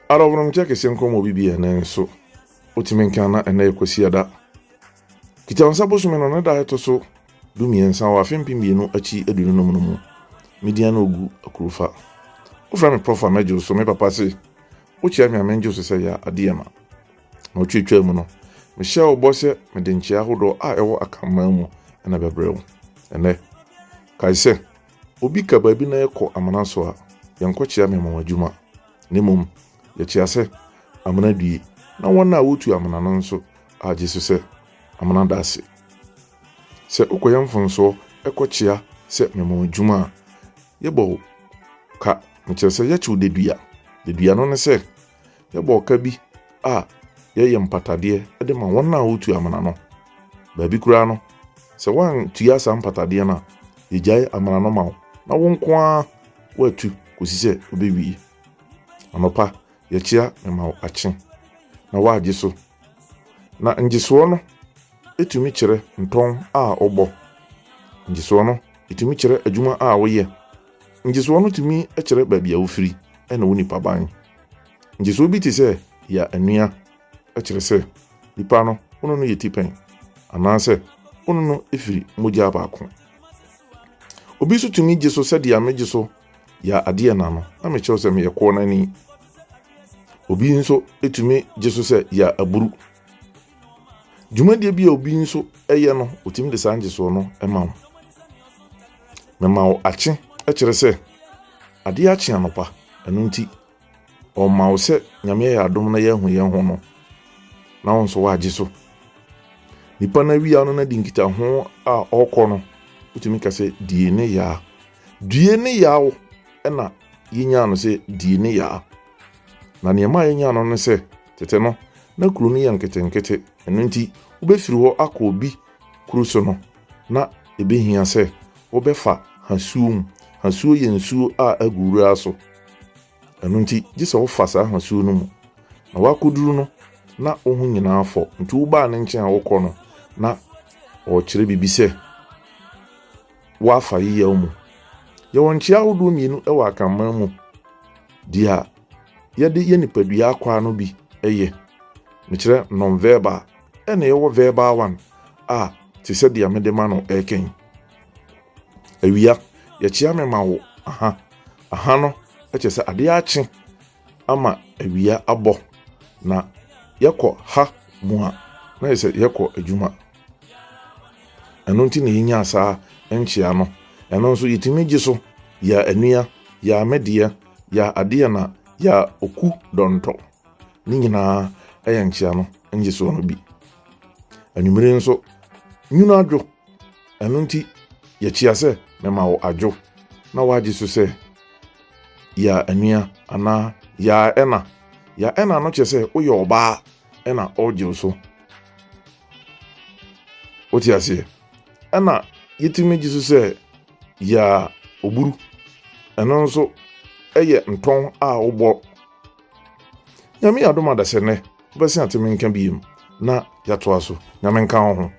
Adɔfo nom kyɛ kɛseɛ nkɔmmɔ obi bi ɛnɛ nso wotumi nka na ɛnɛ yɛ Kwasiada. Kitawonsa bosome no ne da ɛtɔ so 13 wɔ afe 2025 no mu. Media no ogu akurufa. Wofrɛ me Prɔfo a mɛgye wo so. Me papa se wokyia me a mengye wo so sɛ yɛ adeɛ ma. Na ɔtwatwaa mu no, mehyɛɛ wo bɔ sɛ mede nkyea ahodoɔ a ɛwɔ Akanman mu na ɛbɛbrɛ wo. Ɛnnɛ, kae sɛ obi ka baabi na yɛkɔ amena so a, yɛnkɔkyea me mmoa adwuma, na mmom yɛkyea sɛ amena due, na wɔn a wotu amena no nso agye so sɛ amena da ase. Sɛ wokɔyɛ mfomsoɔ kɔkyea sɛ mema wo adwuma a, yɛbɔ wo ka, mekyerɛ sɛ yɛkye wo dedua. Dedua no ne sɛ yɛbɔ ɔka bi a yɛyɛ mpatadeɛ de ma wɔn a wotu amena no. Baabi koraa no, sɛ woantua saa mpatadeɛ no a, yɛgyae amena no ma wo na wo nko ara woatu kɔsi sɛ wobɛwie. Anɔpa, yɛkyea mema wo akye na woagye so. Na ngyesoɔ no tumi kyerɛ ntɔn a wobɔ. Ngyesoɔ no tumi kyerɛ adwuma a woyɛ. Ngyesoɔ no tumi kyerɛ baabi a wofiri ne wo nipaban. Ngyesoɔ bi te sɛ ya anua kyerɛ sɛ nipa no wo ne no yɛ tipɛn anaasɛ wo ne no firi mogya baako. Obi nso tumi gye so sɛdeɛ megye so ya adeɛ na no na mekyerɛw sɛ meyɛ kɔɔnani. Obi nso tumi gye so sɛ ya aburu. Dwumadie bi a obi nso yɛ no, otumi de saa ngyesoɔ no ma wo. Mema wo akye kyerɛ sɛ adeɛ akye anɔpa, ɛno nti ɔma wo sɛ Nyame ayɛ adom na yɛahu yɛn ho no, na wo nso woagye so. Nipa no awia no na di nkitaho a ɔrekɔ no, wotumi ka sɛ die ne yaa. Due ne yaw na yɛnyaa no sɛ die ne yaa. Na nea ɛma yɛnyaa no ne sɛ, tete no, na kuro no yɛ nketenkete. Ɛno nti, wobɛfiri hɔ akɔ obi kuro so no, na ɛbɛhia sɛ wobɛfa hasuo mu. Hasuo yɛ nsuo a agu wura so. Ɛno nti, gye sɛ wofa saa hasuo no mu. Na woakɔduru no, na wo ho nyinaa fɔ. Nti wobaa ne nkyɛn a wokɔ no, na ɔrekyerɛ biribi sɛ woafa yeyaw mu. Yɛwɔ nkyea ahodoɔ mmienu wɔ Akanman mu. Deɛ yɛde yɛ nipadua akwaa no bi yɛ, mekyerɛ non-verbal, ɛna yɛwɔ verbal one a te sɛ deɛ mede ma no ɛrekɛn. Awia, yɛkyea me ma wo aha. Aha no kyerɛ sɛ adeɛ akye ama awia abɔ na yɛkɔ ha mu a na yɛ sɛ yɛkɔ adwuma. Ɛno nti na yɛnyaa saa nkyea no. Ɛno nso yɛtumi gye so yɛ anua, yɛ amedeɛ, yɛ adeɛ na yɛ oku dɔntɔ. Ne nyinaa yɛ nkyea no ngyesoɔ no bi. Anwummere nso, nwunu adwo. Ɛno nti yɛkyea sɛ mema wo adwo na woagye so sɛ yɛ anua anaa yɛ ɛna. Yɛ ɛna no kyerɛ sɛ woyɛ ɔbaa ɛna ɔregye wo so. Wote aseɛ? Ɛna yɛtumi gye so sɛ yɛ oburu. Ɛno nso yɛ ntɔn a wobɔ. Nyame yɛ adom adasɛ nnɛ, wobɛsen ate me nka biem na yɛatoa so. Nyame nka wo ho.